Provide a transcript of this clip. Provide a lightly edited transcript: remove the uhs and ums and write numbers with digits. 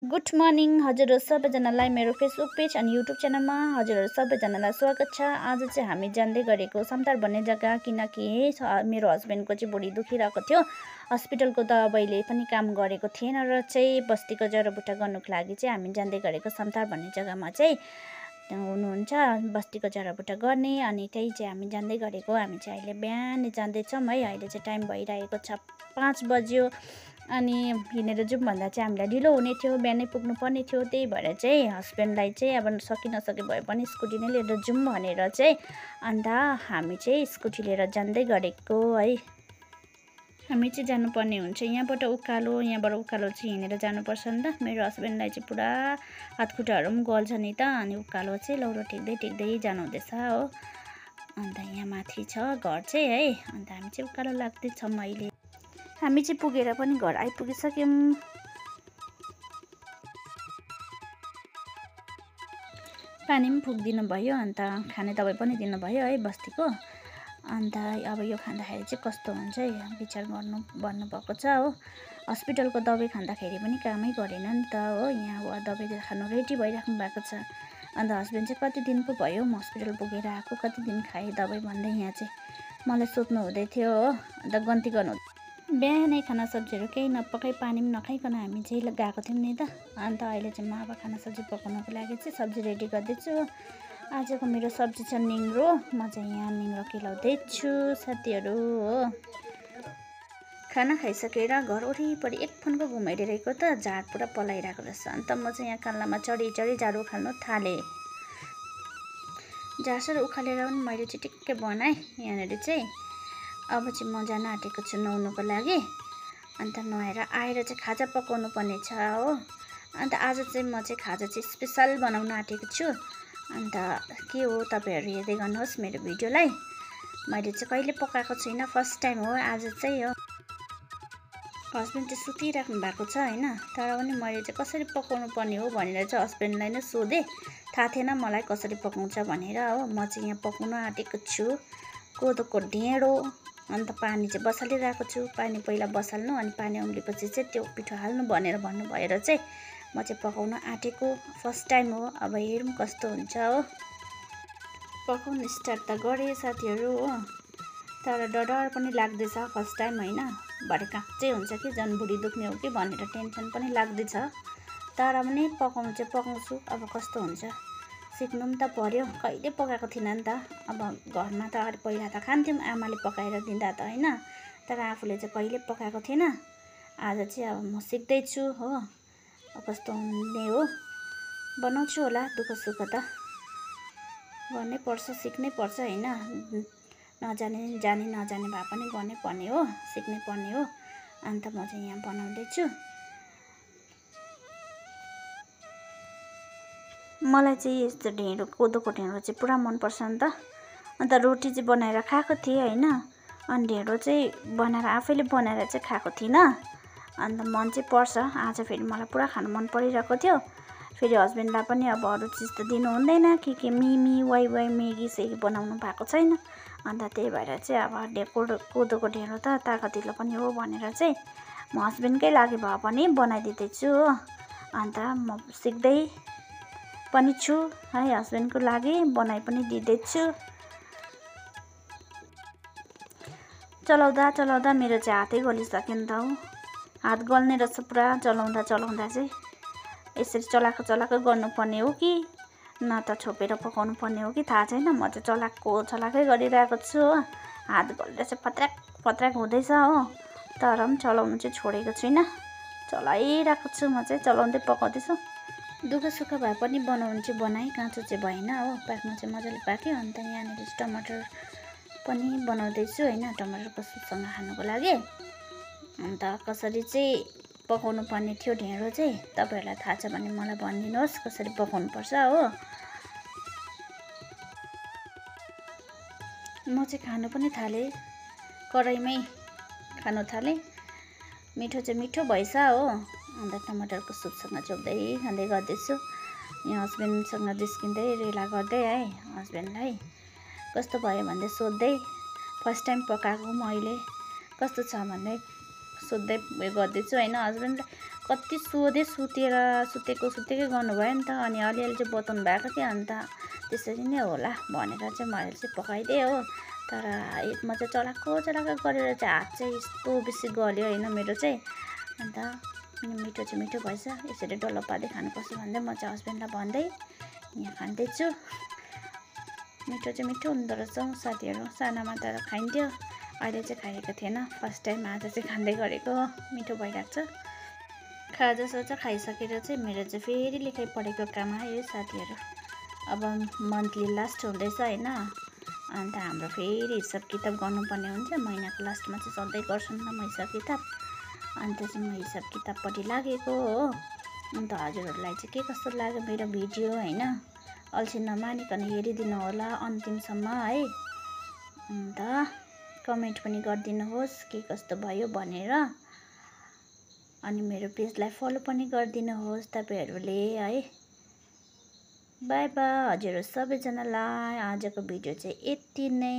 Good morning हजुरहरू सबैजनालाई मेरो Facebook page अनि युट्युब च्यानलमा हजुरहरू सबैजनालाई स्वागत छ। आज चाहिँ हामी जाँदै गरेको समतार भन्ने जग्गा, किनकि मेरो हस्बेन्डको चाहिँ भुँडी दुखिरहेको थियो। हस्पिटलको दबाईले पनि काम गरेको थिएन र चाहिँ बस्तीको जराबुट्टा गर्नुको लागि चाहिँ हामी जाँदै गरेको समतार भन्ने जग्गामा चाहिँ हुनुहुन्छ बस्तीको जराबुट्टा गर्ने। अनि त्यही चाहिँ हामी जाँदै गरेको। हामी चाहिँ अहिले बिहानै जाँदैछौँ है। अहिले चाहिँ टाइम भइरहेको छ 5 बज्यो। अनि हिँडेर जाउँ भन्दा चाहिँ हामीलाई ढिलो हुने थियो, बिहानै पुग्नु पर्ने थियो। त्यही भएर चाहिँ हस्बेन्डलाई चाहिँ अब सकी नसके भए पनि स्कुटी नै लिएर जाउँ भनेर चाहिँ अन्त हामी चाहिँ स्कुटी लिएर जाँदै गरेको है। हामी चाहिँ जानुपर्ने हुन्छ यहाँबाट उकालो चाहिँ हिँडेर जानुपर्छ नि त। मेरो हस्बेन्डलाई चाहिँ पुरा हातखुट्टाहरू पनि गल्छ नि त। अनि उकालो चाहिँ लौरो टेक्दै जानु हुँदैछ हो। अन्त यहाँ माथि छ घर चाहिँ है। अन्त हामी चाहिँ उकालो लाग्दैछौँ अहिले। हामी चाहिँ पुगेर पनि घर आइपुगिसक्यौँ। पानी पनि फुकिदिनु भयो, अन्त खाने दबाई पनि दिनुभयो है बस्तीको। अन्त अब यो खाँदाखेरि चाहिँ कस्तो हुन्छ है विचार भन्नुभएको छ हो। हस्पिटलको दबाई खाँदाखेरि पनि कामै गरेन नि त हो। यहाँ दबाई खानु रेडी भइराख्नु भएको छ। अन्त हस्बेन्ड चाहिँ कति दिन पो भयो म हस्पिटल पुगेर आएको, कति दिन खाएँ दबाई भन्दै यहाँ चाहिँ मलाई सोध्नु हुँदै थियो हो। अन्त गन्ती गर्नु बिहानै खाना सब्जीहरू केही नपकाई पानी पनि नखाइकन हामी चाहिँ गएको थियौँ नि त। अन्त अहिले चाहिँ म अब खाना सब्जी पकाउनको लागि चाहिँ सब्जी रेडी गर्दैछु। आजको मेरो सब्जी छ निङ्ग्रो। म चाहिँ यहाँ निङ्ग्रो केलाउँदैछु साथीहरू हो। खाना खाइसकेर घर वरिपरि एक फन्को घुमाइरहेको त झाड पुरा पलाइरहेको रहेछ। अन्त म चाहिँ यहाँ कान्लामा चढी झाडु उखाल्नु थालेँ। झारसार उखालेर पनि मैले चाहिँ टिक्कै बनाएँ यहाँनिर चाहिँ। अब चाहिँ म जान आँटेको छु नुहाउनुको लागि। अन्त नुहाएर आएर चाहिँ खाजा पकाउनु पर्ने छ हो। अन्त आज चाहिँ म चाहिँ खाजा चाहिँ स्पेसल बनाउन आँटेको छु। अन्त के हो तपाईँहरू हेर्दै गर्नुहोस् मेरो भिडियोलाई। मैले चाहिँ कहिले पकाएको छुइनँ, फर्स्ट टाइम हो आज चाहिँ हो। हस्बेन्ड चाहिँ सुतिराख्नु भएको छ होइन। तर पनि मैले चाहिँ कसरी पकाउनु पर्ने हो भनेर चाहिँ हस्बेन्डलाई नै सोधेँ। थाहा थिएन मलाई कसरी पकाउँछ भनेर हो। म चाहिँ यहाँ पकाउन आँटेको छु कोदोको ढेँडो। अन्त पानी चाहिँ बसालिरहेको छु। पानी पहिला बसाल्नु अनि पानी उम्लेपछि चाहिँ त्यो पिठो हाल्नु भनेर भन्नु भएर चाहिँ म चाहिँ पकाउन आँटेको। फर्स्ट टाइम हो, अब हेरौँ कस्तो हुन्छ हो। पकाउनु स्टार्ट त गरेँ साथीहरू हो। तर डर पनि लाग्दैछ फर्स्ट टाइम होइन। भरे काँचै हुन्छ कि झन् भुँडी दुख्ने हो कि भनेर टेन्सन पनि लाग्दैछ। तर पनि पकाउनु चाहिँ पकाउँछु। अब कस्तो हुन्छ सिक्नु पनि त पर्यो। कहिले पकाएको थिइनँ नि त। अब घरमा त पहिला त खान्थ्यौँ आमाले पकाएर दिँदा त होइन। तर आफूले चाहिँ कहिले पकाएको थिएन। आज चाहिँ अब म सिक्दैछु हो। कस्तो हुने हो बनाउँछु होला। दुःख सुख त गर्नै पर्छ, सिक्नै पर्छ होइन। जाने नजाने भए पनि गर्नै पर्ने हो, सिक्नै पर्ने हो। अन्त म चाहिँ यहाँ बनाउँदैछु। मलाई चाहिँ यस्तो ढेँडो कोदोको ढेँडो चाहिँ पुरा मनपर्छ नि त। अन्त रोटी चाहिँ बनाएर खाएको थिएँ होइन। अनि ढेँडो चाहिँ बनाएर आफैले बनाएर चाहिँ खाएको थिइनँ। अन्त मन चाहिँ पर्छ। आज फेरि मलाई पुरा खानु मन परिरहेको थियो। फेरि हस्बेन्डलाई पनि अब अरू चिज त दिनु हुँदैन के मिमी वाइ मेगी सेगी बनाउनु भएको छैन। अन्त त्यही भएर चाहिँ अब कोदोको ढेँडो त ताकतिलो पनि हो भनेर चाहिँ म हस्बेन्डकै लागि भए पनि बनाइदिँदैछु हो। अन्त म सिक्दै पनि छु है। हस्बेन्डको लागि बनाइ पनि दिँदैछु। चलाउँदा मेरो चाहिँ हातै गलिसक्यो नि त हो। हात गल्ने रहेछ पुरा चलाउँदा चाहिँ। यसरी चलाएको गर्नुपर्ने हो कि न त छोपेर पकाउनु पर्ने हो कि थाहा छैन। म चाहिँ चलाकै गरिरहेको छु हो। हात गलेर चाहिँ फत्राक हुँदैछ हो। तर पनि चलाउनु चाहिँ छोडेको छुइनँ, चलाइरहेको छु। म चाहिँ चलाउँदै पकाउँदैछु। दुःख सुख भए पनि बनाउनु चाहिँ बनाएँ, काँचो चाहिँ भएन हो। पाक्नु चाहिँ मजाले पाक्यो। अन्त यहाँनिर टमाटर पनि बनाउँदैछु होइन, टमाटरको सुपसँग खानुको लागि। अन्त कसरी चाहिँ पकाउनु पर्ने थियो ढेँडो चाहिँ तपाईँहरूलाई थाहा छ भने मलाई भनिदिनुहोस् कसरी पकाउनु पर्छ हो। म चाहिँ खानु पनि थालेँ, कराईमै खानु थालेँ। मिठो चाहिँ मिठो भएछ हो। अन्त टमाटरको सुपसँग चोप्दै खाँदै गर्दैछु। यहाँ हस्बेन्डसँग जिस्किँदै रेला गर्दै है। हस्बेन्डलाई कस्तो भयो भन्दै सोध्दै, फर्स्ट टाइम पकाएको मैले कस्तो छ भन्दै सोध्दै उयो गर्दैछु होइन। हस्बेन्डलाई कति सोधे सुतेकै गर्नुभयो नि त। अनि अलिअलि चाहिँ बताउनु भएको थियो। अन्त त्यसरी नै होला भनेर चाहिँ मैले चाहिँ पकाइदिएँ हो। तर म चाहिँ चलाको गरेर चाहिँ हात चाहिँ यस्तो बेसी गल्यो होइन मेरो चाहिँ। अन्त मिठो चाहिँ मिठो भएछ, यसरी डल्लो पार्दै खानुपर्छ भन्दै म चाहिँ हस्बेन्डलाई भन्दै यहाँ खाँदैछु। मिठो चाहिँ मिठो हुँदो रहेछ साथीहरू। सानामा त खाइन्थ्यो, अहिले चाहिँ खाएको थिएन, फर्स्ट टाइम आज चाहिँ खाँदै गरेको। मिठो भइरहेको छ। खाजासाजा खाइसकेर चाहिँ मेरो चाहिँ फेरि लेखाइ पढेको काम आयो साथीहरू। अब मन्थली लास्ट हुँदैछ होइन। अन्त हाम्रो फेरि हिसाब किताब गर्नुपर्ने हुन्छ महिनाको लास्टमा चाहिँ सधैँ गर्छौँ न म हिसाब किताब। अन्त चाहिँ म हिसाब किताबपट्टि लागेको हो। अन्त हजुरहरूलाई चाहिँ के कस्तो लाग्यो मेरो भिडियो होइन, अल्छी नमानिकन हेरिदिनु होला अन्तिमसम्म है। अन्त कमेन्ट पनि गरिदिनुहोस् के कस्तो भयो भनेर। अनि मेरो पेजलाई फलो पनि गरिदिनुहोस् तपाईँहरूले है। बाई बाई हजुर सबैजनालाई। आजको भिडियो चाहिँ यति नै।